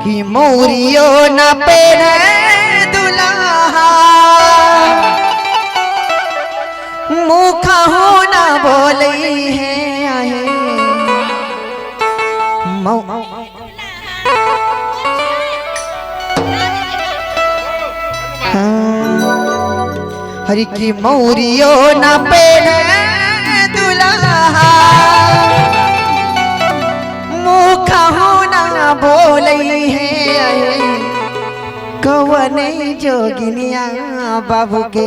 कि मौरियो न पेरे दुल्हा मुखा हो ना बोले है आहे हरि की मौरियो न पेरे दुल्हा मुखा हो ना बोले है कवने जोगिनिया बाबू के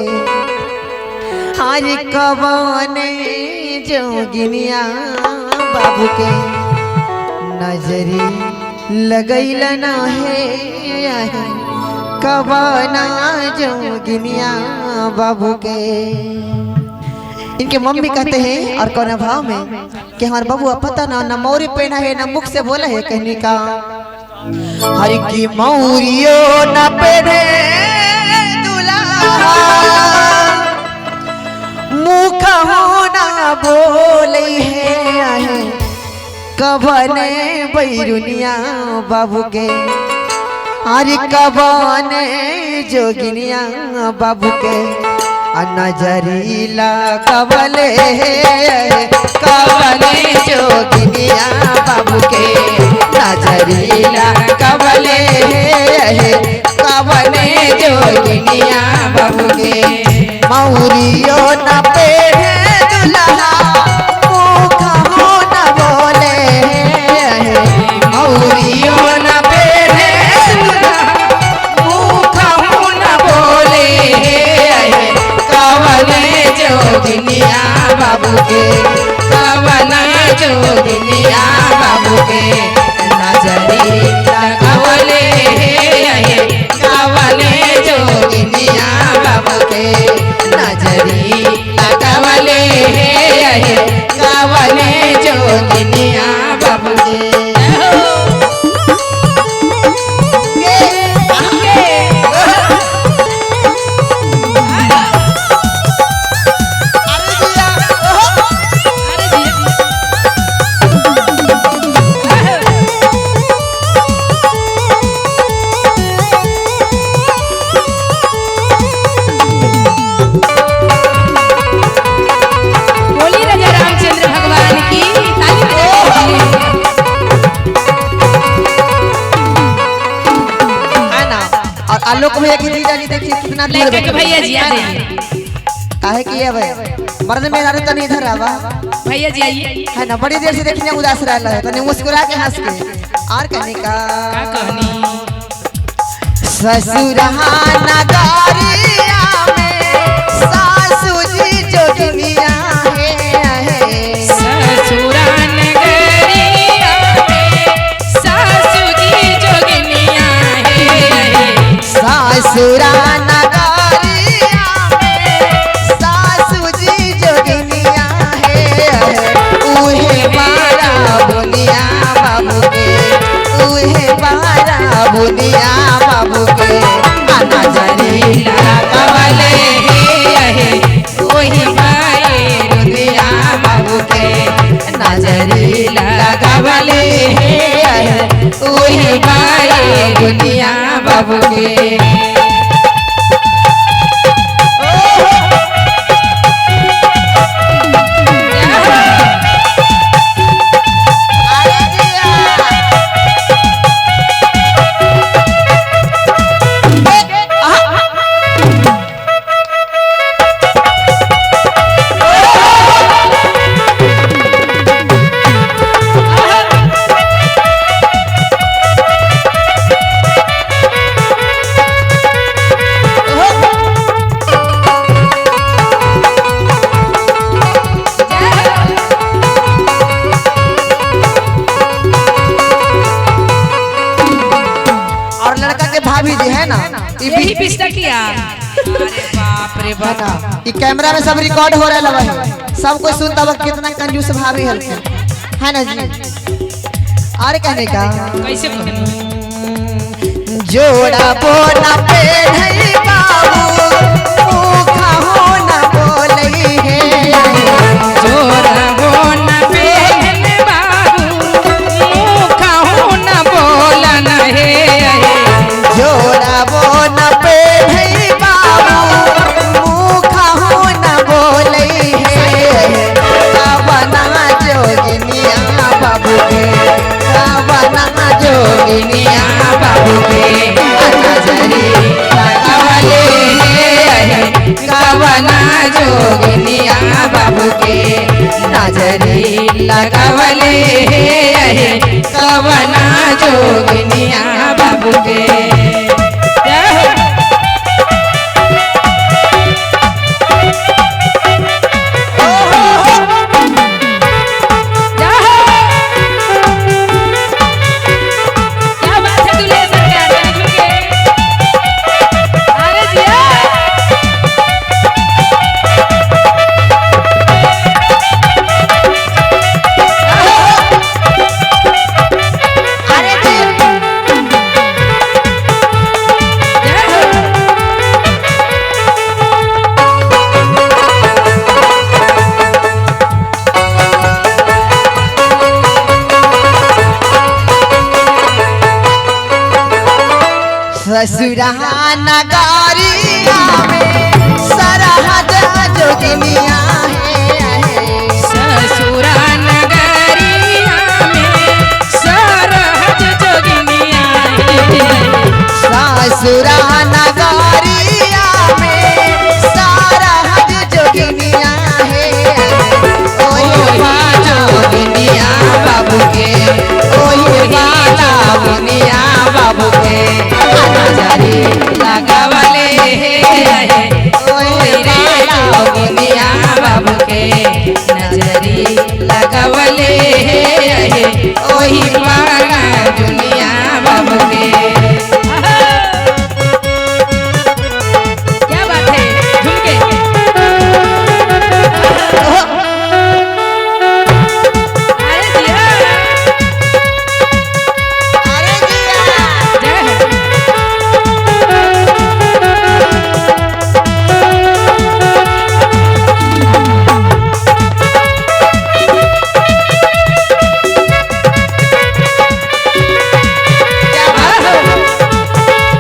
हरि कवने जोगिनिया बाबू के नजरी लगैल ना है कवना जोगिनिया बाबू के। इनके मम्मी कहते हैं और कौन भाव में कि हमारे बबुआ पता ना ना मौरी पहना है ना मुख से बोला है कहने का हरि की मौरियो न पहने दुल्हा मुख हो ना बोले है कवने बैरुनिया बाबू के हरि कवने जोगिनिया बाबू के नजरीला कवले कवले जोगिनिया बाबू के नजरीला कवले कवले जोगिनिया बाबू के मौरियो न पेरे दुल्हा मुख हो न बोले मौरियो न पेरे दुल्हा मुख हो न बोले कवने जोगिनिया बाबू के कवने जोगिनिया बाबू के नजरी कवले कवने जोगिनिया बाबू के नजरी कवले कवने जोगिनिया बाबू के। आलोक भैया की जीजा जी देखिए कितना दूर के भैया जी आ जाइए काहे की है भाई मर्द में अरे तनी इधर आवा भैया जी आइए है ना। बड़ी देर से देखने उदास रहला है तनी मुस्कुरा के हंस के और कहने का कहनी ससुरहा नगरिया में सासू जी जोगिनिया है ससुरा नगरिया में सासू जी जोगिनिया है ससुरा नगरिया में सासू जी जोगिनिया है उहे बारा बुनिया बाबू के उहे बारा बुनिया बाबू के नजरीला कवले है ओही बाए बुनिया बाबू के नजरीला कवले है उहे बारा बुनिया बाबू के। और लड़का के भाभी जी है ना यही पिस्ता किया। अरे बाप रे बाप ये कैमरा में सब रिकॉर्ड हो रहा है सब कोई सुनता वक्त कितना कंजूस भाभी है ना जी। और कहने का कैसे जोड़ा बोना पे नहीं बाबू मुखा हो ना बोले है जोड़ा बोना पे बाबू मुखा हो ना बोलन है। जोगिनिया बाबू के। जय हो। जय हो। क्या बात है दूल्हे सरकार के झुके। अरे जिया। अरे जी। जय हो। ससुरा नगरिया में सरहद जोगिनिया है। ससुरा नगरिया में सरहद जोगिनिया है। ससुरा नगरिया में सरहद जोगिनिया है। ओही जोगिनिया बाबू के, ओही बाला बुनिया बाबू के। नजरी लगावले हे। ओही बाला जोगिनिया बाबू के नजरी लगावले हे। ओही बाला दुनिया बाबू के। क्या बात है झुमके। अरे जिया। अरे जिया। जय हो। क्या बात है?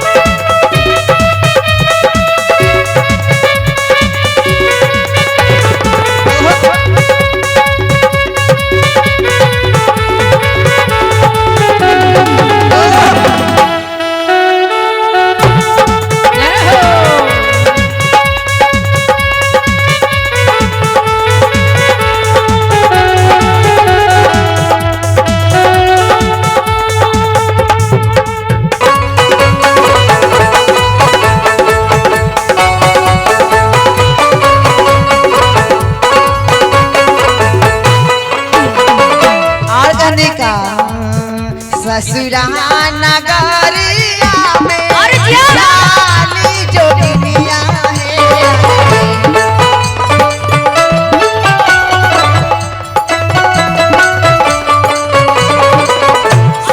जय हो। और कहने का ससुरा नगरिया में साली जोगिनिया है।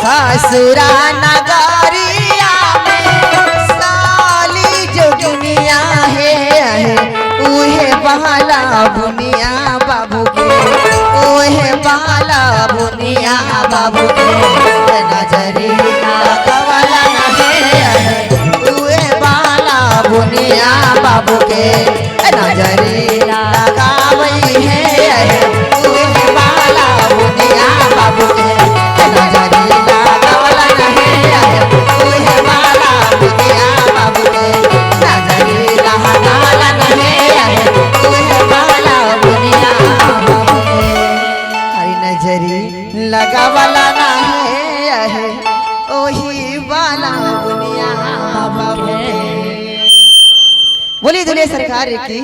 ससुरा नगरिया में साली जोगिनिया है। उहे बाला बुनिया बाबू के, उहे बाला बुनिया बाबू के। नजरी लगवला है। उहे बाला बुनिया बाबू के नजरी लगावई है। उहे बाला बुनिया बाबू के नजरी लगावला है। उहे बाला बुनिया बाबू के नजरी लगावला है। उहे बाला बुनिया बाबू के हरी नजरी लगावला है। ओही बाला बुनिया बाबू के। बोलिए दुनिया सरकार की।